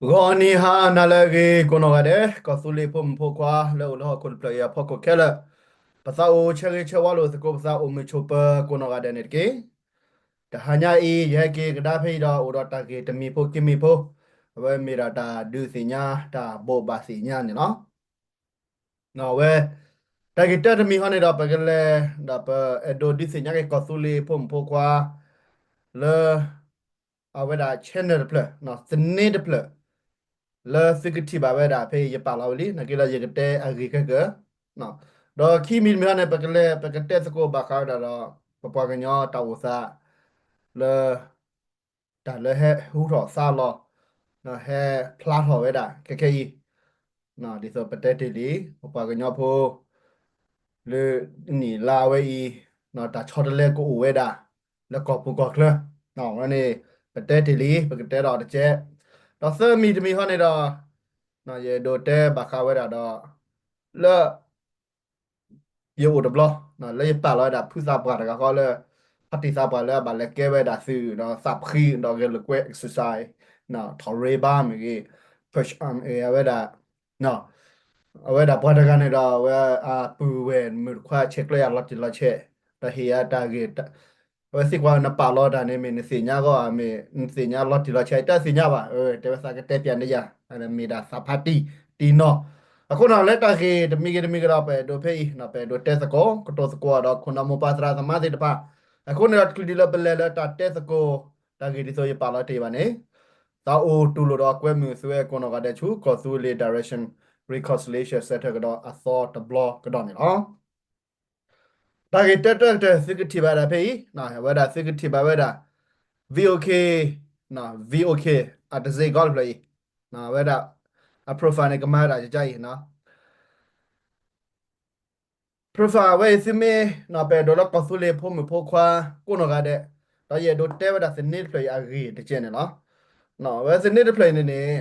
ဂီၤနံၤဟါနၤလၢအဂ့ၤ ကိးနီၢ်ဂၤဒဲး ကီၢ်သူလ့ၤဖိမုၣ်ဖိခွါလၢအိၣ်လၢဟီၣ်ခိၣ်တဖျၢၣ်အံၤအဖီခိၣ်ခဲလၢာ်, ပသးအိၣ်ဆၢဂ့ၤဆၢဝါလိာ်သကိးပသးအိၣ်မုာ်ဆိးပၢၤကိးနီၢ်ဂၤဒဲးန့ၣ်တက့ၢ်. တဟါညါအံၤ ယဟဲက့ၤကဒါဖဲအံၤဒီးအိၣ်ဒီးတၢ်ဂ့ၢ်တမံၤဖိခံမံၤဖိ, အဝဲမ့ၢ်ဒၣ်တၢ်ဒုးသ့ၣ်ညါတၢ်ဘိးဘၣ်သ့ၣ်ညါန့ၣ်လီၤ. အဝဲ တၢ်ဂ့ၢ်တၢတမံၤဟီန့ၣ်ဒီး ပကလဲၤ ဒီးပအဲၣ်ဒိးဒုးသ့ၣ်ညါက့ၤကီၢ်သူလ့ၤဖိမုၣ်ဖိခွါ လၢ အဝဲဒၣ် channel တဖျၢၣ်, သန့တဖျၢၣ် လၢသုကထံၣ်ဘၣ်ဝဲဒၣ်ဖဲအံၤ ယပာ်လီၤဝဲလံ, နာ်က့ဒီးယကတဲအဂ့ၢ်ခဲကၢၤ, ဒီးခံမံၤတမံၤဟီန့ၣ် ပကလဲၤ ပကတဲသကိးဘၣ်ဃးဝဲဒၣ်ဒီး ပပှၤကညီတၢ်အိၣ်သး လၢ တၢ်လၢဟဲဟူထီၣ်သါလီၤ, ဟဲဖျါထီၣ်ဝဲဒၣ်ခဲခဲအံၤ, ဒ်သိးပတဲတ့ၢ်လံ ပပှၤကညီဖိ လၢနံၣ်လါဝဲအံၤ တၢ်ဆီတလဲကအိၣ်ဝဲဒၣ် လၢကီၢ်ပူၤကီၢ်ချၢ, ဝဲန့ၣ် ပတဲတ့ၢ်လံ ပကတဲဒီးတကဲး, ဒီးသၢမံၤတမံၤဟီန့ၣ်ဒီး ယအဲၣ်ဒိးတဲဘၣ်ဃးဝဲဒၣ်ဒီး လၢ ယအိၣ်တဘျီ လၢယပာ်လီၤဝဲဒၣ်ဖုသးပှၢ်တဂၤဃီလၢ ဖါတံၢ်သးပှၢ်လၢအဘၣ်လဲၤကဲဝဲဒၣ်သုးဒီးသးဖှံဒီးဂဲၤလိာ်ကွဲ exercise ထီၣ်ရ့ဘါမ့ၢ်ဂ့ၤ push arm အဝဲဒၣ် အဝဲဒၣ်ပှၤတဂၤန့ၣ်ဒီး အဝဲအပုၢ်ဝဲၢ်မုၣ်တခွါဆဲးကျၢယၤလီၤတံၢ်လီၤဆဲး ဒီးဟ့ၣ်ယၤတၢ်ဂ့ၢ် အဝဲသံကွၢ်နပာ်လီၤတၢ်န့ၣ်မ့ၢ်နသ့ၣ်ညါဂီၢ်ဧါ မ့ၢ်နသ့ၣ်ညါလီၤတံၢ်လီၤဆဲး တၢ်သ့ၣ်ညါဘၣ် တဲဝဲသးကတဲပၠးန့ၢ်ယၤ မ့ၢ်ဒၣ်သးဖါတံၢ်တံၢ်နီၢ်, အဃိန့ၣ်လၢတၢ်ဂ့ၢ်တမံၤဂ့ၤတမံၤဂ့ၤဒီး ပအဲၣ်ဒိးဖဲအံၤ ပအဲၣ်ဒိးတဲသကိး ကတိၤသကိးဒီးခိၣ်နၢ်မိၢ်ပၢ်သရၣ်သမါသ့ၣ်တဖၣ်, အဃိန့ၣ်ဒီးတချုးဒံးလၢပလဲၤလၢတၢ်တဲသကိး တၢ်ဂ့ၢ်ဒ်သိးယပာ်လီၤတ့ၢ်ဘၣ်န့ၣ် သးအိၣ်တူၢ်လိာ်ဒီးကွဲမုာ်သုဝဲကိးနီၢ်ဂၤဒဲးဆူ ကီၢ်သူလ့ၤ Direction Reconciliation Center ကဒီးအသီတဘျီကဒီးန့ၣ်လီၤ. တၢ်ဂ့ၢ်တၢတၢကတၢၢ် သုကထံၣ်ဘၣ်ဒၣ်ဖဲအံၤ အဝဲဒၣ်သုကထံၣ်ဘၣ်ဝဲဒၣ် VOA, VOA အတစ့ၢ်ကီးတဖျၢၣ်အံၤ အဝဲဒၣ် အ profile န့ၣ် ကမၤဝဲဒၣ်ယကအံၤ profile ဝဲအံၤသုမ့ၢ် ပအဲၣ်ဒိးလၢကီၢ်သူလ့ၤဖိမုၣ်ဖိခွါ ကိးနီၢ်ဂၤဒဲး, ဒီးယအဲၣ်ဒိးတဲဝဲဒၣ်သန့တဖျၢၣ်အံၤအဂ့ၢ်တကဲးန့ၣ်လီၤ. ဝဲသန့တဖျၢၣ်အံၤန့ၣ်န့ၣ်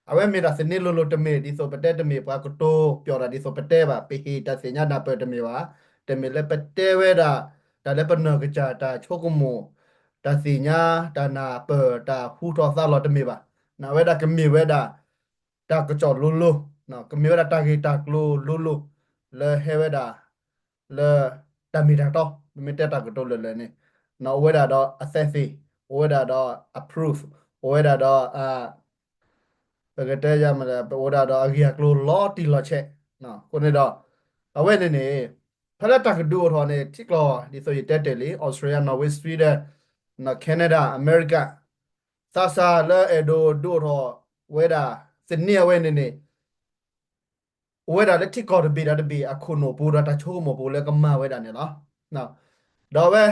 အဝဲမ့ၢ်ဒၣ်သန့လိၤလိၤတမ့ၢ် ဒ်သိးပတဲတမ့ၢ် ပှၤကတိၤပျီၣ်တၢ်ဒ်သိးပတဲဘၣ် ပဟ့ၣ်တၢ်သ့ၣ်ညါနၢ်ပၢၢ်တမ့ၢ်ဘၣ်, တမ့ၢ်လၢပတဲဝဲဒၣ် တၢ်လၢပနီၢ်ကစၢ်တၢ်ဆိကမိၣ် တၢ်သ့ၣ်ညါ တၢ်နၢ်ပၢၢ် တၢ်ဟူထီၣ်သါလီၤတမ့ၢ်ဘၣ်. အဝဲဒၣ်ကမ့ၢ်ဝဲဒၣ် တၢ်ကစီၣ်လိၤလိၤ, ကမ့ၢ်ဝဲဒၣ်တၢ်ဂ့ၢ်တၢ်ကျိၤလိၤလိၤ လၢဟဲဝဲဒၣ် လၢ တၢ်မ့ၢ်တၢ်တီ ပမ့ၢ်တဲတၢ်ကတိၤလၢာ်လၢာ်န့ၣ်, အိၣ်ဝဲဒၣ်ဒီးအသက်သေ, အိၣ်ဝဲဒၣ်ဒီးအ proof, အိၣ်ဝဲဒၣ်ဒီး ပကတဲယၤမး အိၣ်ဝဲဒၣ်ဒီးအဂ့ၢ်အကျိၤလီၤတံၢ်လီၤဆဲး, အဃိန့ၣ်ဒီး အဝဲန့ၣ်န့ၣ် ဖဲလၢတၢ်ကဒုးအိၣ်ထီၣ်န့ၣ် ထံကျိ ဒ်သိးယတဲတ့ၢ်လံ Australia, Norway, Sweden, Canada, America, သးစၢ်လၢအဲၣ်ဒိးဒုးအိၣ်ထီၣ်ဝဲဒၣ် သန့အဝဲန့ၣ်န့ၣ် အိၣ်ဝဲဒၣ်လၢထံကီၢ်တဘ့ၣ်ဒီးတဘ့ၣ်အခိၣ်နူာ်ပူၤဒီးတၢ်ဆိကမိၣ်ပူၤလၢကမၤဝဲဒၣ်န့ၣ်လီၤ. ဒီးအဝဲ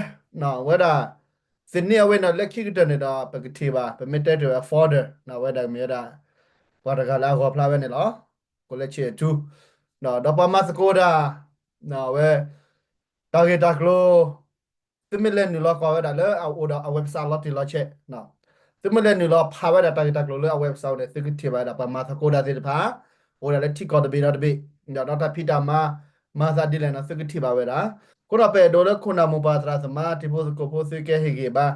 ဝဲဒၣ် သန့အဝဲန့ၣ်လၢခံကတၢၢ်န့ၣ်ဒီး ပကထံၣ်ဘၣ် ပမ့ၢ်တဲတ့ၢ်ဝဲ founder ဝဲဒၣ်မ့ၢ်ဝဲဒၣ် ပှၤတဂၤလၢအဂီၢ်ဖျါဝဲန့ၣ်လီၤ. ကိးလၢဆံးအထူ ဒီးပှၤမၤသကိးဒၣ် ဝဲ တၢ်ဂ့ၢ်တၢ်ကျိၤ သုမ့ၢ်လဲၤနုာ်လီၤကွၢ်ဝဲဒၣ်လၢအအိၣ်ဒီးအ website လီၤတံၢ်လီၤဆဲး, သုမ့ၢ်လဲၤနုာ်လီၤဖးဝဲဒၣ်တၢ်ဂ့ၢ်တၢ်ကျိၤလၢအ website န့ၣ် သုကထံၣ်ဘၣ်ဝဲဒၣ် ပှၤမၤသကိးတၢ်သ့ၣ်တဖၣ် အိၣ်ဝဲဒၣ်လၢထံကီၢ်တဘ့ၣ်ဒီးတဘ့ၣ်, ဒီးတၢ်ဖံးတၢ်မၤ မၤသးဒ်လဲၣ်န့ၣ် သုကထံၣ်ဘၣ်ဝဲဒၣ်. အဃိဒီးပအဲၣ်ဒိးလၢခိၣ်နၢ်မိၢ်ပၢ်သရၣ်သမါ တံၤဖိသကိးဖိ သုကဟ့ၣ်ဂံၢ်ဘါ,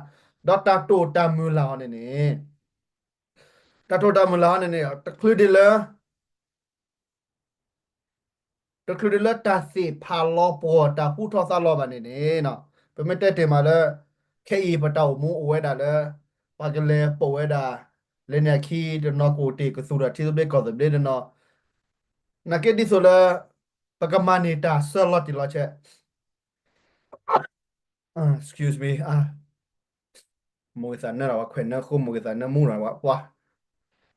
ဒီးတၢ်တိာ်တၢ်မုၢ်လၢ်အီၤန့ၣ်န့ၣ် တၢ်တိာ်တၢ်မုၢ်လၢ်အီၤန့ၣ်န့ၣ် တချုးဒံးလၢ တချုးဒံးလၢတၢ်သ့ၣ်ဖးလီၤပှီၢ်တၢ်ဟူထီၣ်သါလီၤဘၣ်န့ၣ်န့ၣ် ပမ့ၢ်တဲတ့ၢ်မးလၢ ခဲအံၤပတၢ်အိၣ်မူအိၣ်ဝဲဒၣ်လၢ ပှၤကလဲၤပိာ်ဝဲဒၣ် လၢန့ၣ်အခံတနီၤကအိၣ်တ့ၢ်ကသူၣ်ထီၣ်ထံသဘျ့ကီၢ်သဘျ့တနီၤ, နာ်က့ဒ်သိးလၢ ပကမၤန့ၢ်တၢ်ဆၢလီၤတံၢ်လီၤဆဲး excuse me, မိၢ်ဂ့ၤသးနၢလီၤဝဲ ခွဲးနၢဃိ မိၢ်ဂ့ၤသးနၢမူလီၤဝဲပှၤ,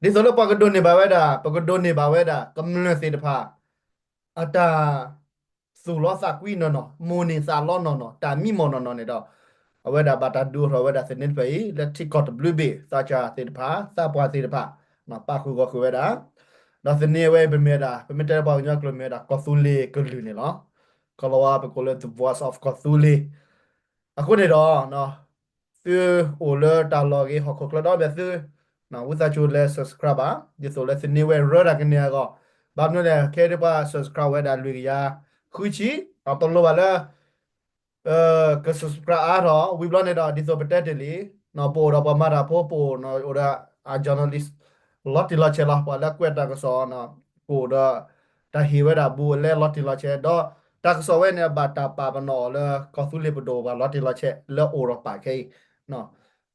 ဒ်သိးလၢပှၤကဒိးန့ၢ်ဘၣ်ဝဲဒၣ် ပကဒိးန့ၢ်ဘၣ်ဝဲဒၣ် ကမျၢၢ်သ့ၣ်တဖၣ် အတၢ်သူၣ်လီသးကွံနီၢ်နီၢ် မိၢ်န့ၢ်သးလီနီၢ်နီၢ် တၢ်မံမီၢ်နီၢ်နီၢ်န့ၣ်ဒီး အဝဲဒၣ်ဘၣ်တၢ်ဒုးအိၣ်ထီၣ်ဝဲဒၣ်သန့တဖျၢၣ်အံၤ လၢထံကီၢ်တဘျုးဘ့ၣ် သးစၢ်သ့ၣ်တဖၣ် သးပှၢ်သ့ၣ်တဖၣ် ပာ်ဃုာ်ဂီၢ်ဃုာ်ဝဲဒၣ်, ဒီးသန့အဝဲပမ့ၢ်ဝဲဒၣ် ပမ့ၢ်တဲပှၤကညီကျိာ်မ့ၢ်ဝဲဒၣ် ကီၢ်သူလ့ၤကလုာ်န့ၣ်လီၤ. ကီၢ်လီၤဝါပကိးလၢ The Voice of ကီၢ်သူလ့ၤ အဃိန့ၣ်ဒီး သုအိၣ်လၢတၢ်လီၢ်ဂ့ၤ ဟီၣ်ခိၣ်ချၢဒီဘ့ၣ်သု ဝံသးစူၤလဲၤ subscribe ဘၣ် ဒ်သိးလၢသန့ဝဲရၢတၢ်ကန့ၢ်အဂီၢ်, ဘၣ်မနုၤလဲၣ် ခဲအံၤဒ်ပှၤ subscribe ဝဲဒၣ်လွံၢ်ကယၤဃုဆံ, ပလိၣ်ဘၣ်လၢ က subscribe အါထီၣ် ဝံၤဘျီန့ၣ်ဒီး ဒ်သိးပတဲတ့ၢ်လံ, ပအိၣ်ဒီးပှၤမၤတၢ်ဖိ ပအိၣ်ဒီးအ journalist လီၤတံၢ်လီၤဆဲးလီၤ. ပှၤလၢကွဲးတၢ်ကစီၣ်န့ၣ် ကအိၣ်ဒီး တၢ်ဟ့ၣ်ဝဲဒၣ်ဘူးအလဲလီၤတံၢ်လီၤဆဲး ဒီးတၢ်ကစီၣ်ဝဲန့ၣ် ဘၣ်တၢ်ပာ်ပနီၣ်အီၤလၢ ကီၢ်သူလ့ၤပဒိၣ်ပှၤလီၤတံၢ်လီၤဆဲးလၢအိၣ်ဒီးပာ်ခဲအံၤ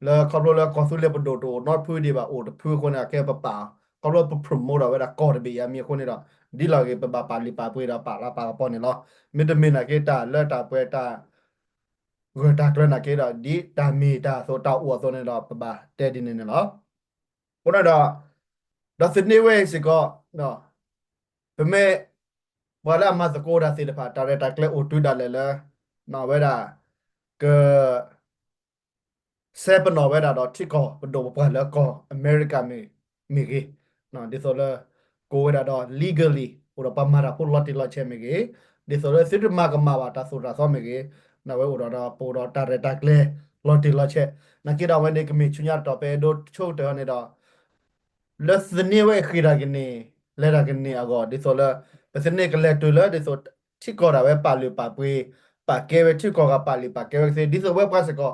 လၢခီဖျိလၢကီၢ်သူလ့ၤပဒိၣ်တအိၣ်နီတဖုဒံးဘၣ် အိၣ်တဖုအဃိန့ၣ် အကဲပပာ် ခီဖျိပ promote ဒီးဝဲဒၣ်ကီၢ်တဘ့ၣ်အံၤအမံၤအဃိန့ၣ်ဒီး ဒ်လဲၣ်ဂ့ၤ ပဘၣ်ပာ်လုၢ်ပာ်ပှ့ၤဒီးပာ်လၤပာ်ကပီၤန့ၣ်လီၤ. မ့တမ့ၢ်နာ်က့ တၢ်လၢတၢ်ပှဲၤတၢ် ဂၢၢ်တၢ်ကျၢၤနာ်က့ဒီး ဒ်တၢ်မ့ၢ်တၢ်အသိးတၢ်အိၣ်အသိးန့ၣ်ဒီး ပဘၣ်တဲဒ်န့ၣ်န့ၣ်လီၤ. အဃိန့ၣ်ဒီး ဒီးသန့ၤဝဲအံၤစ့ၢ်ကီး ပမ့ၢ် ပှၤလၢအမၤသကိးတၢ်သ့ၣ်တဖၣ် တၢ်ရဲၣ်တၢ်ကျဲၤအိၣ်တုၤဒၣ်လဲာ်လၢ ဝဲဒၣ် က ဆဲပနီၣ်ဝဲဒၣ်ဒီးထံကီၢ်ပဒိၣ်ပပှၢ်လၢကီၢ်အမဲရကၤမ့ၢ်ဂ့ၤ, ဒ်သိးလၢ ကိးဝဲဒၣ်ဒီး legally အိၣ်ဒီးပှၤမၤတၢ်ဖိလီၤတံၢ်လီၤဆဲးမ့ၢ်ဂ့ၤ, ဒ်သိးလၢသုတမၤကမၣ်ဘၣ်တၢ်သိၣ်တၢ်သီမ့ၢ်ဂ့ၤ, အဝဲအိၣ်ဒီးဒီးပအိၣ်ဒီးတၢ်ရဲၣ်တၢ်ကျဲၤလီၤတံၢ်လီၤဆဲး, နာ်က့ဒီးအဝဲန့ၣ် ကမ့ၢ်ဆူညါတတီၤ ပအဲၣ်ဒိးဆိကတၢၢ်အီၤန့ၣ်ဒီး လၢသန့ၤဝဲအဃံးတၢ်ကန့ၢ် လဲၤတၢ်ကန့ၢ်အဂီၢ် ဒ်သိးလၢ ပသန့ၤကလဲၤတုၤလၢ ဒ်သိးထံကီၢ်ဒၣ်ဝဲပာ်လုၢ်ပာ်ပှ့ၤ ပာ်ကဲဝဲထံကီၢ်ဂၤ ပာ်လုၢ်ပာ်ကဲဝဲကသ့ ဒ်သိးဝဲပှၤစ့ၢ်ကီး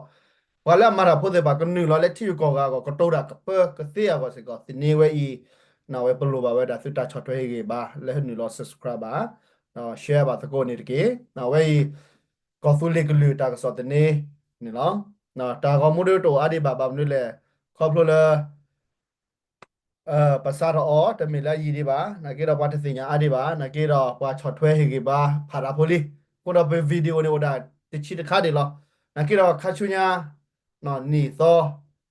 ပှၤလၢအမၤတၢ်ဖိသ့ၣ်တဖၣ် ကနုာ်လီၤလၢထံဂုၤကီၢ်ဂၤအဂီၢ် ကတိၤတၢ်ကပၢကသ့အဂီၢ်စ့ၢ်ကီး သန့ၤဝဲအံၤ ဝဲပလိၣ်ဘၣ်ဝဲဒၣ်သုတၢ်ဆီၣ်ထွဲဟ့ၣ်ဂ့ၤဘၣ် လၢနုာ်လီၤ subscribe ဘၣ် share ဘၣ်သကိးန့ၣ်တက့ၢ်. အဝဲအံၤ ကီၢ်သူလ့ၤကလုာ်တၢ်ကစီၣ်သန့န့ၣ်လီၤ. တၢ်ဂီၤမူဒ်တအိၣ်အါဒံးဘၣ် ဘၣ်မနုၤလဲၣ် ခီဖျိလၢ ပစးထီၣ်အီၤ တမ့ၢ်လၢအယံာ်ဒံးဘၣ်, နာ်က့ဒီးပှၤတသ့ၣ်ညါအါဒံးဘၣ်, နာ်က့ဒီးပှၤဆီၣ်ထွဲဟ့ၣ်ဂ့ၤဘၣ်ဖးတၢ်ဖိလံ. အဃိဒီးပ video န့ၣ်အိၣ်ဒၣ်တဆံတခါဒံးလီၤ. နာ်က့ဒီးခါဆူညါ နံၣ်သီ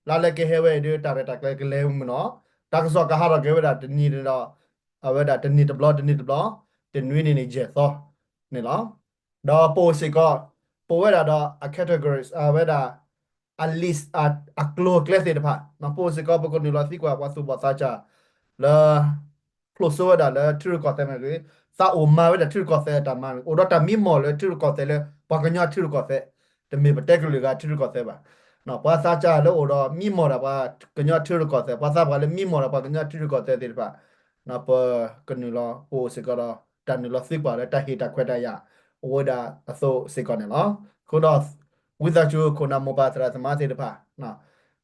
လါလၢကဟဲဝဲအံၤဒီး တၢ်ရဲၣ်တၢ်ကျဲၤကလဲၤမုာ်နီၤ, တၢ်ကစီၣ်ကဟးထီၣ်က့ၤဝဲဒၣ်တနံၤန့ၣ်ဒီး အဝဲဒၣ်တနံၤတဘျီ တနံၤတဘျီ, တနွံန့ၣ်န့ၣ် ယဲၢ်သီန့ၣ်လီၤ. ဒီးပအိၣ်စ့ၢ်ကီး ပအိၣ်ဝဲဒၣ်ဒီး အ categories အဝဲဒၣ် အ list အကျိၤအကျဲသ့ၣ်တဖၣ် ပအိၣ်စ့ၢ်ကီး ပကနုာ်လီၤသံကွၢ်ပှၤသူၣ်ဘီၣ်သးစၢ် လၢ ဖျိးစိဝဲဒၣ်လၢထံရူၢ်ကီၢ်သဲးမ့ၢ်ဂ့ၤ, သးအိၣ်မၤဝဲဒၣ်ထံရူၢ်ကီၢ်သဲးအတၢ်မၤမ့ၢ်ဂ့ၤ, အိၣ်ဒီးတၢ်မံမီၢ်လၢထံရူၢ်ကီၢ်သဲးလၢပှၤကညီထံရူၢ်ကီၢ်သဲး, တမ့ၢ်ပတဲကလုာ်ဂၤထံရူၢ်ကီၢ်သဲးဘၣ်. ပှၤသးစၢ်လၢအိၣ်ဒီးမံမီၢ်ဒီးပှၤကညီထံရူၢ်ကီၢ်သဲး, ပှၤသးပှၢ်လၢမံမီၢ်ဒီးပှၤကညီထံရူၢ်ကီၢ်သဲးသ့ၣ်တဖၣ် ပကနုာ်လီၤ ပအိၣ်စ့ၢ်ကီးဒီး တၢ်နုာ်လီၤသံကွၢ်လၢတၢ်ဟ့ၣ်တၢ်ခွဲးတၢ်ယာ် အိၣ်ဝဲဒၣ်အသိးစ့ၢ်ကီးန့ၣ်လီၤ. အဃိဒီး ဝံသးစူၤခိၣ်နၢ်မိၢ်ပၢ်သရၣ်သမါသ့ၣ်တဖၣ်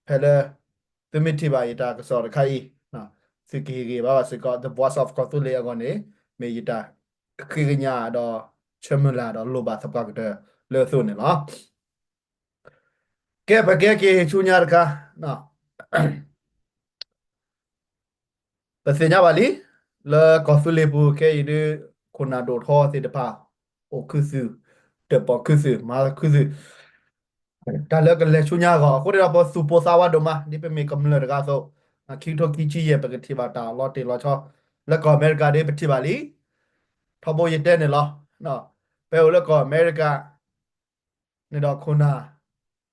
ဖဲလၢ သုမ့ၢ်ထံၣ်ဘၣ်ယတၢ်ကစီၣ်တခါအံၤ သုကဟ့ၣ်ဂံၢ်ဘါဘၣ်စ့ၢ်ကီး The Voice of ကီၢ်သူလ့ၤအဂီၢ်န့ၣ် မ့ၢ်ယတၢ်ဃ့ကညးဒီး ဆၢမုၢ်လၢ်ဒီးလိၣ်ဘၣ်သပှၢ်ကတၢၢ်လၢအသိးန့ၣ်လီၤ. ကဲ ပကဲက့ၤဆူညါတခါ ပသ့ၣ်ညါဘၣ်လံ လၢကီၢ်သူလ့ၤပူၤခဲအံၤဒ် ခိၣ်နၢ်ဒိၣ်ထီသ့ၣ်တဖၣ် အိၣ်ခူသူၣ် တၢၣ်ပီၣ်ခူသူၣ် မၤခူသူၣ် တၢ်လၢကလဲၤဆူညါအဂီၢ် အဃိန့ၣ်ဒီး ပသူၣ်ပိၢ်သးဝးဒိၣ်မး ဒ်ပမ့ၢ်ကမျၢၢ်တဂၤအသိး ခံကထိခံဆံယဲၢ် ပကထံၣ်ဘၣ်တၢ်လီၤတံၢ်လီၤဆဲး လၢကီၢ်အမဲရကၤဒ်ပထံၣ်ဘၣ်လံ ထီဘိယတဲန့ၣ်လီၤ. ပအိၣ်လၢကီၢ်အမဲရကၤ န့ၣ်ဒီးခိၣ်နၢ်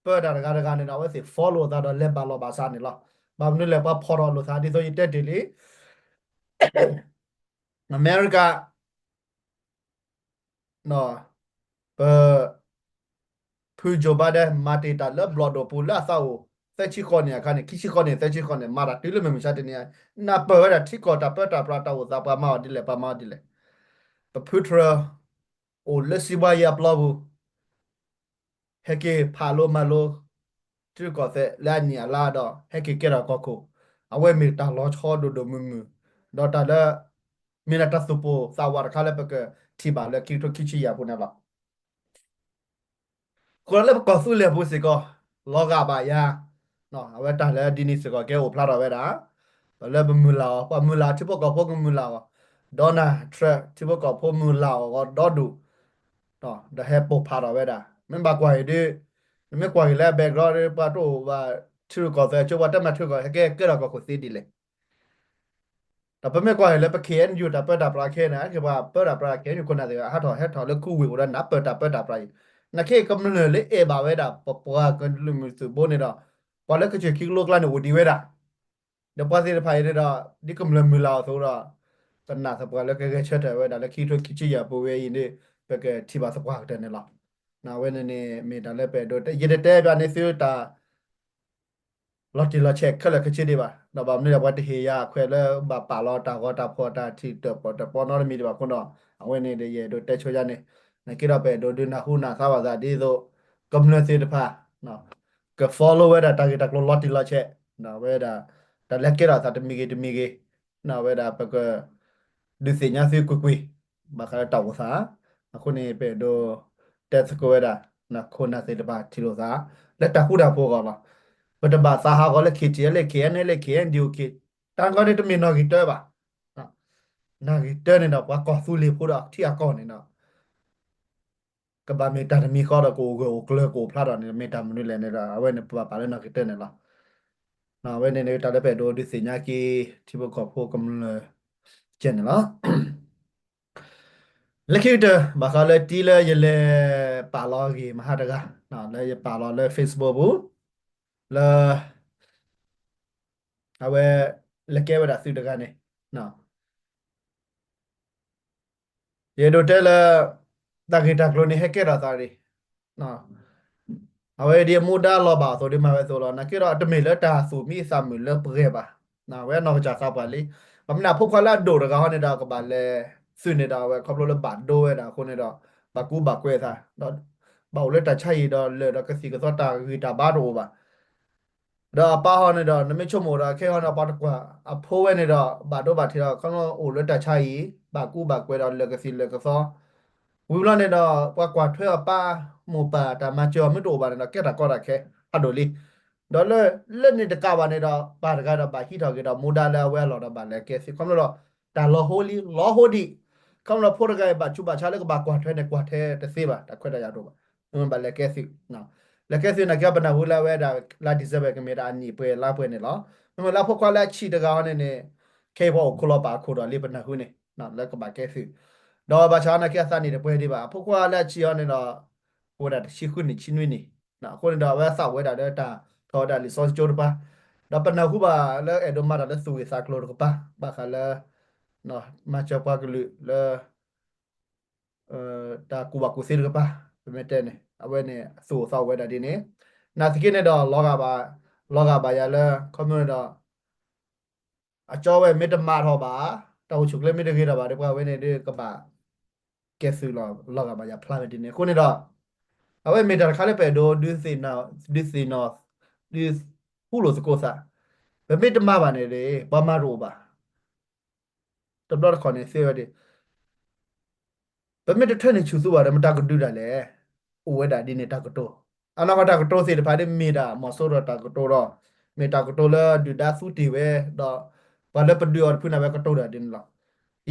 ပၢတၢ်တဂၤတဂၤန့ၣ်ဒီး အဝဲသ့ၣ် follow သးဒီးလဲၤဘၣ်လီၤဘၣ်စးန့ၣ်လီၤ. ဘၣ်မနုၤလဲၣ် ပှၤဖီၣ်ထီၣ်လိာ်သးဒ်သိးယတဲတ့ၢ်လံ အမဲရကၤ ပ ဖု Joe Biden မၤတ့ၢ်တၢ်လၢဘျီၣ်ဒိၣ်ပူၤလၢအသးအိၣ် သၢဆံဃိးနံၣ်အခါန့ၣ် ခံဆံဃိးနံၣ် သၢဆံဃိးနံၣ် မၤတၢ်တုၤလၢမုၢ်မဆါတနံၤအံၤ နၢ်ပၢၢ်ဝဲဒၣ်ထံကီၢ်တၢ်ပၢတၢ်ပြးတၢ်အိၣ်သး ပှၤမၤအီၤဒ်လဲၣ် ပှၤမၤအီၤဒ်လဲၣ်. ပဖုထြၢ အိၣ်လၢစံးဘှါယံၤအပျီပူၤ ဟဲက့ၤဖးလိမၤလိ ထံရူၢ်ကီၢ်သဲးလၢအနံၣ်အလါဒီး ဟဲက့ၤကဲထီၣ်ကီၢ်ခိၣ် အဝဲမ့ၢ်တၢ်လီၤဆီဒိၣ်ဒိၣ်မုၢ်မုၢ် ဒီးတၢ်လၢ မ့ၢ်ဒၣ်တၢ်သူၣ်ပိၢ်သးဝးတခါလၢပကထံၣ်ဘၣ်လၢခံကထိခံဆံယဲၢ်အပူၤန့ၣ်လီၤ. ဃိးလၢပကီၢ်သူလ့ၤပူၤစ့ၢ်ကီး လီၤဂာ်ဘၣ်ယၤ အဝဲတၢ်လၢဒ်န့ၣ်စ့ၢ်ကီးကဲအိၣ်ဖျါထီၣ်ဝဲဒၣ် ပှၤလၢပမုၢ်လၢ်အီၤ ပှၤမုၢ်လၢ်ထံဖိကီၢ်ဖိကမုၢ်လၢ်အီၤ Donald Trump ထံဖိကီၢ်ဖိမုၢ်လၢ်အီၤဂီၢ်ဒီဒူၣ် ဒီးဟဲပိာ်ဖးထီၣ်ဝဲဒၣ် မ့ၢ်ဘၣ်ကွၢ်အံၤဒ် နမ့ၢ်ကွၢ်က့ၤလၢ background ပှၤတအိၣ်ဘၣ်ထံရူၢ်ကီၢ်သဲး ကၠိပှၤတမၤထံရူၢ်ကီၢ် ဟဲကဲကဲထီၣ်ကီၢ်ခိၣ်သ့ဒ်လဲၣ် ဒီးပမ့ၢ်ကွၢ်က့ၤလၢပ K N U တၢ်ပၢတၢ်ပြးခဲအံၤန့ၣ် က့ၤပှၤပၢတၢ်ပြး K N U ခိၣ်နၢ်သ့ၣ် ဟးထီၣ်ဟဲထီၣ်လၢခူဝ့ၢ်အိၣ်ဒီးနၢ်ပၢၢ်တၢ်ပၢတၢ်ပြးအံၤ နာ်က့ကမျၢၢ်လၢအဲၣ်ဘၣ်ဝဲဒၣ် ပပှၤကလုာ်မုၢ်သုးဘိန့ၣ်ဒီး ပှၤလၢကစၢၢ်ခံကလိကျါန့ၣ်အိၣ်ဒံးဝဲဒၣ် ဒီးပှၤသ့ၣ်တဖၣ်အံၤန့ၣ်ဒီး ဒ်ကမျၢၢ်မုၢ်လၢ်အီၤအသိးဒီး ပနာ်သပှၢ်လၢကဂဲၤဆၢထၢၣ်ဝဲဒၣ်လၢခံကထိခံဆံယဲၢ်အပူၤဝဲအံၤန့ၣ် ပကထံၣ်ဘၣ်သပှၢ်ကတၢၢ်န့ၣ်လီၤ. အဝဲန့ၣ်န့ၣ် မ့ၢ်တၢ်လၢပအဲၣ်ဒိး ယတတဲဘၣ်န့ၢ်သုတၢ် လီၤတံၢ်လီၤဆဲးခဲလၢာ်ခဲဆ့ဒံးဘၣ်, ဒီးဘၣ်မနုၤဒီးပှၤတဟ့ၣ်ယၤအခွဲးလၢဘၣ်ပာ်လီၤတၢ်ဂီၤတၢ်ဖီၣ်တၢ်ထံၣ်တၢၣ်ပီၣ်တၢၣ်ပီနီတမံၤဒံးဘၣ်အဃိဒီး အဝဲန့ၣ်ဒီးယအဲၣ်ဒိးတဲဆိယၤန့ၣ် နာ်က့ဒီးပအဲၣ်ဒိးဒုးနၢ်ဟူနၢ်သါဘၣ်သးဒ်သိး ကမျၢၢ်သ့ၣ်တဖၣ် က follow ဝဲဒၣ်တၢ်ဂ့ၢ်တၢ်ကျိၤလီၤတံၢ်လီၤဆဲး ဝဲဒၣ် တၢ်လၢကဲထီၣ်သးတမံၤဂ့ၤတမံၤဂ့ၤ ဝဲဒၣ်ပက ဒုးသ့ၣ်ညါသုကွ့ၢ်ကွ့ၢ် ဘၣ်ဃးလၢတၢ်အိၣ်သး, အဃိန့ၣ် ပအဲၣ်ဒိးတဲသကိးဝဲဒၣ် ခိၣ်နၢ်သ့ၣ်တဖၣ်ထံၣ်လိာ်သး လၢတၢ်ဃူတၢ်ဖိးအဂီၢ်လီၤ. ပတဘၣ်သးဟးဂီၤလၢ K T L လၢ K N L လၢ K N D O K တၢ်ဂီၤန့ၣ်တမ့ၢ်နီၣ်ဂံၢ်တၢဘၣ်. နီၣ်ဂံၢ်တၢန့ၣ်ဒီး ပှၤကီၢ်သူလ့ၤဖိဒီးအထံအကီၢ်န့ၣ်ဒီး ကဘၣ်မ့ၢ်တၢ်တမံၤဃီဒီး ကအိၣ်ဂၢၢ်အိၣ်ကျၢၤကအိၣ်ဖျါဒီးန့ၣ် မ့ၢ်တၢ်မနုၤလဲၣ်န့ၣ်ဒီး အဝဲန့ၣ်ပဘၣ်ပာ်လၢနီၣ်ဂံၢ်တၢန့ၣ်လီၤ. အဝဲန့ၣ်န့ၣ် တၢ်လၢပအဲၣ်ဒိးဒုးသ့ၣ်ညါက့ၤ ထံဖိကီၢ်ဖိကမျၢၢ်ကဲန့ၣ်လီၤ. လၢခံကတၢၢ် ဘၣ်ဃးလၢတံၤလၢယလဲၤပာ်လီၤဂ့ၢ်မဟါတဂၤ လၢယပာ်လီၤလၢ Facebook ပူၤ လၢ အဝဲ လဲၤကဲဝဲဒၣ်သုးတဂၤန့ၣ် ယအဲၣ်ဒိးတဲလၢ တၢ်ဂ့ၢ်တၢ်ကျိၤန့ၣ် ဟဲကဲထီၣ်သးဒ် အဝဲဒ်အမူဒါလီၤဘၣ်အသိးဒ်မၤဝဲအသိးလီၤ. နာ်က့ဒီးတမ့ၢ်လၢတၢ်သူၣ်မံသးမုာ်လၢပဂဲၤဘၣ်. အဝဲအနီၢ်ကစၢ်သးပှၢ်လံ. ဘၣ်မနုၤအဖိခွါလၢအဒိၣ်တဂၤဟီန့ၣ်ဒီး ကဘၣ်လဲၤသုးန့ၣ်ဒီး အဝဲခီဖျိလၢဘၣ်ဒိဝဲဒၣ်အဃိန့ၣ်ဒီး ဘၣ်ကူဘၣ်ကွဲသး ဒီး ဘၣ်အိၣ်လၢတၢ်ဆါဟံၣ်ဒီးလၢာ်ဒီးကသံၣ်ကသီတၢ်ဂံၢ်တၢ်ဘါတအိၣ်ဘၣ်. ဒီးအပၢ်ဟီန့ၣ်ဒီး နမ့ၢ်ဆိကမိၣ်ဒီး ခဲဟီန့ၣ် ပှၤတကွၢ်အဖိဝဲန့ၣ်ဒီး ဘၣ်ဒိဘၣ်ထံးဒီး ခီဖျိအိၣ်လၢတၢ်ဆါဟံၣ် ဘၣ်ကူဘၣ်ကွဲဒီးလၢာ်ကသံၣ်လၢာ်ကသီ ဝံၤဘျီန့ၣ်ဒီး ပှၤကွၢ်ထွဲအပၢ်မိၢ်ပၢ်တၢ်မၤစၢၤအီၤမ့ၢ်တအိၣ်ဘၣ်န့ၣ်ဒီး ကဲတၢ်ကီတၢ်ခဲဖးဒိၣ်လံ. ဒီးလၢ လၢန့ၣ်တကးဘၣ်န့ၣ်ဒီး ပၢ်တဂၤဒီးဘၣ်ဟံးထီၣ်က့ၤဒီးမူဒါလၢအဝဲအလီၢ်ဒီးဘၣ်လဲၤကဲသုး ခီဖျိဒီး တၢ်လီၤဟိလံ လီၤဟိဒံး ခီဖျိဖိတဂၤအံၤဘၣ်ဆူးဘၣ်ဆါလၢကဘၣ်ကွၢ်ထွဲန့ၣ် ကွၢ်ထွဲတသ့ဘၣ် တၢ်ခွဲးတၢ်ယာ်တအိၣ်ဘၣ် မ့ၢ်ဘၣ်လဲၤကဲသုး လဲၤကဲသုးနာ်က့ ပနၢ်ဟူလၢအဝဲဒၣ် လါ December ကမ့ၢ်ဒၣ်အနံၣ်ပှဲၤလါပှဲၤန့ၣ်လီၤ. မ့မ့ၢ်လၢအဖိခွါလၢအဆံးတဂၤဟီန့ၣ်န့ၣ် ခဲအံၤပှၤအိၣ်ခိးလီၤပာ်အခိၣ်ဒီးလံ ပနၢ်ဟူန့ၣ် လၢကဘၣ်ကဲသုး ဒီးဘၣ်ဆၣ်နာ်က့အသးနံၣ်တပှဲၤဒံးဘၣ် အဖိခွါလၢအဆံးဟီန့ၣ်ဒီး အိၣ်ဝဲဒၣ်တဆံဃုနံၣ်ဆံနွံနံၣ် အဃိန့ၣ်ဒီးအဝဲသးအိၣ်ဝဲဒၣ်လၢတၢ်ထီၣ်ဝဲဒၣ်လံာ်စီဆှံကၠိတပၤ ဒီးပနၢ်ဟူဘၣ်လၢအဲၣ်ဒိးမၤတၢ်လၢသူၣ်ဂ့ၢ်သးကျိၤတကပၤ ဘၣ်ဃးလၢ မၤစၢၤပှၤကလုာ်လၢ တၢ်ကူၣ်ဘၣ်ကူၣ်သ့တကပၤ ပမ့ၢ်တဲန့ၣ် အဝဲန့ၣ်သူၣ်အိၣ်သးအိၣ်ဝဲဒၣ်ဒ်န့ၣ် နာ်သက့န့ၣ်ဒီး လီၤဂာ်ဘၣ်ယၤလၢ ခီဖျိန့ၣ်ဒီး အကၠီဝဲမ့ၢ်တမၤထီၣ်ဘၣ် တၢ်အိၣ်ဆူၣ်အိၣ်ချ့မ့ၢ်တဂ့ၤထီၣ်ဘၣ်ဒီး ပှၤဝဲန့ၣ်ဒီးကဘၣ် ကဲသုးလီၤ လီၤဂာ်ဘၣ်ယၤဖျါဝဲဒ်န့ၣ် အဃိန့ၣ်ဒီး အဝဲမ့ၢ်တၢ်တခါလၢပအဲၣ်ဒိး ဒုးသ့ၣ်နီၣ် ဒုးသ့ၣ်နီၣ် ဒုးဟူလိာ်သကိးသး ပမ့ၢ်တမၤဘၣ်န့ၣ်ဒီး ပှၤမၤတအိၣ်ဘၣ် တဘျီတခီၣ်န့ၣ်သ့ဝဲဒၣ် ပမ့ၢ်တထၢန့ၢ်ဆူၣ်သူဘၣ်ဒီး မတၤကဒုးတၢ်လဲၣ်. အိၣ်ဝဲဒၣ်ဒ်န့ၣ်တၢ်ကတိၤ အနီၢ်ကီၢ်တၢ်ကတိၤသ့ၣ်တဖၣ်ဒ်မ့ၢ်ဒၣ်မီၤစိရိၤတၢ်ကတိၤဒီး မ့ၢ်တၢ်ကတိၤလၢဒုၣ်ဒါသူတ့ၢ်ဝဲ ဒီးပှၤလၢပဒုးအီၤတဖုန့ၣ် အဝဲကတိၤတၢ်ဒ်န့ၣ်လီၤ.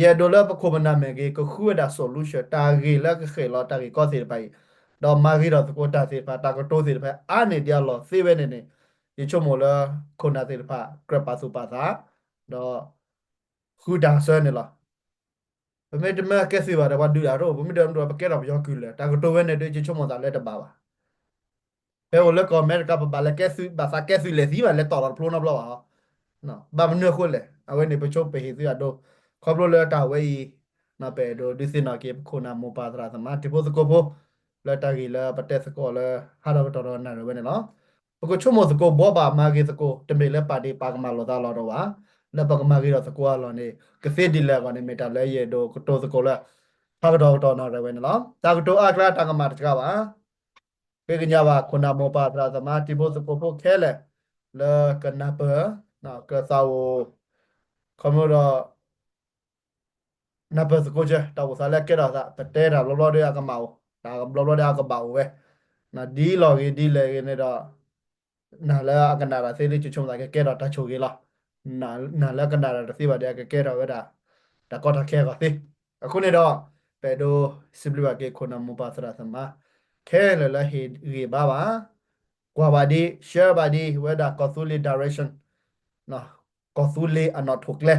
ယအဲၣ်ဒိးလၢပခိၣ်ပနၢ်မဲာ်ဂ့ၤ ကဃုဝဲဒၣ် solution တၢ်ဂ့ၢ်လၢကဃဲၤလီၤတၢ်ဂ့ၢ်ကီသ့ၣ်တဖၣ်အံၤ ဒီးမၤဂ့ၤထီၣ်သကိးတၢ်သ့ၣ်တဖၣ် တၢ်ကတိၤသ့ၣ်တဖၣ် အါန့ၢ်ဒံးအလီၢ်သ့ဝဲန့ၣ်န့ၣ် ယဆိကမိၣ်လၢ ခိၣ်နၢ်သ့ၣ်တဖၣ် ကြၢးပာ်သူၣ်ပာ်သး ဒီး ဃုတၢ်ဆၢန့ၣ်လီၤ. ပမ့ၢ်တမၤကဲသုးဘၣ်ဒီး ပှၤဒုးတၢ်တအိၣ် ပမ့ၢ်တမၤပကဲထီၣ်ပယီၤကုၢ်လၢာ် တၢ်ကတိၤဝဲန့ၣ်ဒီး ယဆိကမိၣ်သးလၢတဘၣ်ဘၣ်. ဖဲအိၣ်လၢကီၢ်အမဲရကၤ ပဘၣ်လဲၤကဲသုး ဘၣ်သးကဲသုးလဲၤသံဘၣ် လဲၤတီၢ်လီၤတဖျိနီတဘျီဘၣ်. ဘၣ်မနုၤအဃိလဲၣ် အဝဲန့ၣ် ပဆိပဟ့ၣ်သုအဒိ ခီဖျိလၢတၢ်ဝဲအံၤ ပအဲၣ်ဒိးဒုးသ့ၣ်နီၣ်က့ၤ ပခိၣ်နၢ်မိၢ်ပၢ်သရၣ်သမါ တံၤဖိသကိးဖိ လၢတၢ်ဂ့ၢ်လၢပတဲသကိးလၢ ဟးထီၣ်ကတီၢ်ဒီးနၣ်ရံၣ်ဝဲန့ၣ်လီၤ. ပကဆိကမိၣ်သကိး ဘှီဘၣ်မၤဂ့ၤသကိး တမ့ၢ်လၢပာ်ဒ့ၣ်ပာ်ကမၣ်လိာ်သးလီၤဒီးဘၣ်. လၢပကမၤဂ့ၤထီၣ်သကိးအလီၢ်န့ၣ် ကသ့ဒ်လဲၣ်အဂီၢ်န့ၣ် မ့ၢ်တၢ်လၢယအဲၣ်ဒိးကတိၤသကိးလၢ ဟးကတီၢ်ကတီၢ်နၣ်ရံၣ်ဝဲန့ၣ်လီၤ. တၢ်ကတိၤအါကျါတၢ်ကမၣ်တစှၤဘၣ်. ဃ့ကညးဘၣ်ခိၣ်နၢ်မိၢ်ပၢ်သရၣ်သမါ တံၤဖိသကိးဖိခဲလၢာ် လၢကနၢ်ပၢၢ် ကသးအိၣ် ခီဖျိဒီး နၢ်ပၢၢ်သကိးကၢ တၢ်အိၣ်သးလၢကဲထီၣ်သး ပတဲတၢ်ဘျီဘျီဒီးအကမၣ်အိၣ် တၢ်ဘျီဘျီဒီးအကဘၣ်အိၣ်ဝဲ ဒ်လီၢ်ဂ့ၤဒ်လဲၣ်ဂ့ၤန့ၣ်ဒီး နၢ်လၢအကနၣ်တၢ်သ့လံ ယဆိကမိၣ်သးကကဲထီၣ်တၢ်ဆိၣ်ဂ့ၤလီၤ. နၢ်လၢအကနၣ်တၢ်တသ့ဘၣ်ဒီး အကကဲထီၣ်ဝဲဒၣ် တၢ်ကီတၢ်ခဲအဂီၢ်သ့. အဃိန့ၣ်ဒီး ပအဲၣ်ဒိးစံးဘျုးဘၣ်က့ၤခိၣ်နၢ်မိၢ်ပၢ်သရၣ်သမါ ခဲလၢာ်လၢဟ့ၣ်ဂံၢ်ဘါဘၣ် ကွၢ်ဘၣ်ဒ် share ဘၣ်ဒ် ဝဲဒၣ်ကီၢ်သူလ့ၤ direction ကီၢ်သူလ့ၤအနီၣ်ထိၣ်ကျဲ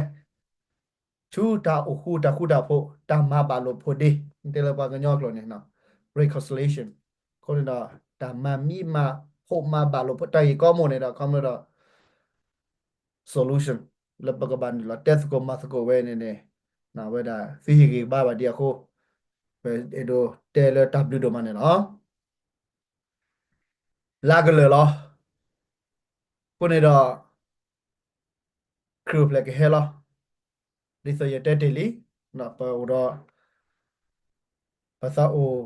ဆူတၢ်အိၣ်ဃူတၢ်ဃူတၢ်ဖိး တၢ်မၤဘၣ်လိာ်ဖိးဒ့ တဲလၢပှၤကညီအကျိာ်န့ၣ် reconciliation အဃိန့ၣ်ဒီး တၢ်မၤမံမၤဖှိၣ်မၤဘၣ်လိာ်ဖိး တၢ်ဂ့ၢ်ကီမိၣ်န့ၣ်ဒီး ခီဖျိဒီး solution လၢပကဘၣ်နုာ်လီၤတဲသကိးမၤသကိးဝဲန့ၣ်န့ၣ် ဝဲဒၣ်သုဟ့ၣ်ဂံၢ်ဘါဘၣ်ဒံးအဃိ ပအဲၣ်ဒိးတဲလၢတၢ်ဘျုးဒိၣ်မးန့ၣ်လီၤ. လါကလၢာ်လီၤ. အဃိန့ၣ်ဒီး ခရံာ်အိၣ်ဖျဲၣ်ကဟဲလီၤ. ဒ်သိးယတဲတ့ၢ်လံ, ပအိၣ်ဒီး ပသးအိၣ်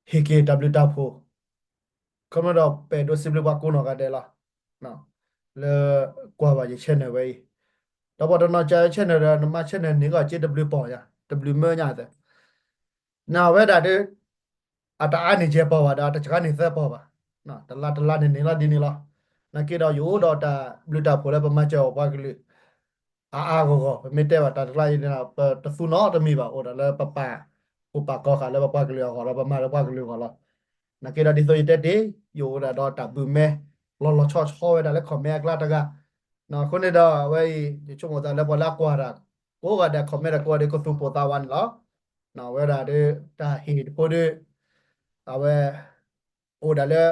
ဟ့ၣ်က့ၤတၢ်ဘျုးတၢ်ဖှိၣ်, ခီဖျိဒီးပအဲၣ်ဒိးစံးဘျုးပှၤကိးနီၢ်ဂၤဒဲးလီၤ. လၢကွၢ်ဘၣ်ယ channel ဝဲအံၤ, ဒီးပှၤတနီၤကးယ channel ဒီး နမၤ channel န့ၣ်ကီး က့တဘျုးပီၢ်ယါ တဘျုးမၢညါသၢ နဝဲဒၣ်ဒီး အတအါန့ၢ်ယဲၢ်ပီၢ်ဘၣ်ဒီး အတစှၤန့ၢ်သၢပီၢ်ဘၣ်, တလါတလါန့ၣ်န့ၢ်လီၤဒ်န့ၣ်လီၤ. နာ်က့ဒီးယအိၣ်ဒီးတၢ်ဘျုးတၢ်ဖှိၣ်လၢပမၤစၢၤအီၤပှၤကလုာ် အါအါဂီၢ်ဂီၢ် ပမ့ၢ်တဲဘၣ်တၢ်တကျါအံၤန့ၣ် ပတသူနီတမံၤဘၣ် အိၣ်ဒီးလၢပပာ် အိၣ်ပာ်ကီၢ်ဃာ်လၢပပှၤကလုာ်အဂီၢ်ဒီး ပမၤလၢပှၤကလုာ်အဂီၢ်လီၤ. နာ်က့ဒီးဒ်သိးယတဲတ့ၢ် ယအိၣ်ဒၣ်ဒီးတၢ်ဘုးမဲ လီၤလီၤဆီဆီဝဲဒၣ်လၢ comment အကျါတဂၤ, အဃိန့ၣ်ဒီးအဝဲအံၤ ယဆိကမိၣ်သးလၢပှၤလၢအကွၢ်တၢ် ကိးဂၤဒဲး comment တၢ်ကိးဂၤဒဲး ကသူၣ်ပိၢ်သးဝးန့ၣ်လီၤ. အဝဲဒၣ်ဒီး တၢ်ဟ့ၣ်တဖိဒီး အဝဲ အိၣ်ဒၣ်လၢ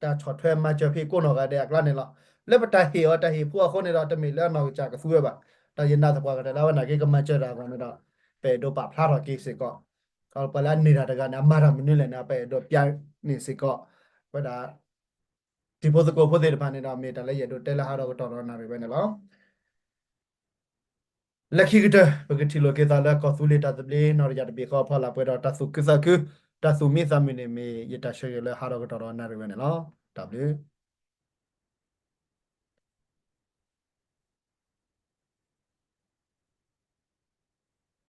တၢ်ဆီၣ်ထွဲမၤစၢၤဖဲကိးနီၢ်ဂၤဒဲးအကျါန့ၣ်လီၤ. လၢပတၢ်ဟ့ၣ်အီၤတၢ်ဟ့ၣ်ဖိအဃိန့ၣ်ဒီး တမ့ၢ်လၢအနီၢ်ကစၢ်ကသူဝဲဘၣ်. တၢ်ယနာ်သပှၢ်ကတၢၢ်လၢအဝဲနာ်က့ ကမၤစၢၤတၢ်အဂီၢ်န့ၣ်ဒီး ပအဲၣ်ဒိးပာ်ဖျါထီၣ်က့ၤစ့ၢ်ကီး, ပှၤလၢအန့ၢ်တၢ်တဂၤန့ၣ် အမၤတၢ်မနုၤလဲၣ်န့ၣ် ပအဲၣ်ဒိးပျးန့ၢ်စ့ၢ်ကီး ဝဲဒၣ် တံၤဖိသကိးဖိသ့ၣ်တဖၣ်န့ၣ်ဒီး မ့ၢ်တၢ်လၢယအဲၣ်ဒိးတဲလၢဟးထီၣ်ကတီၢ်ဒီးနၣ်ရံၣ်ဝဲန့ၣ်လီၤ. လၢခံကတၢၢ် ပကထံၣ်လိာ်က့ၤသးလၢကီၢ်သူလ့ၤတၢ်သဘျ့ နီၢ်တယၢ်တဘ့ၣ်ဃီအဖီလာ်ပှဲၤဒီး တၢ်သူၣ်ခုသးခု တၢ်သူၣ်မံသးမုာ်န့ၣ် မ့ၢ်ယတၢ်ဆၢဂ့ၤလၢဟးထီၣ်ကတီၢ်ဒီးနၣ်ရံၣ်ဝဲန့ၣ်လီၤ. တၢ်ဘျုး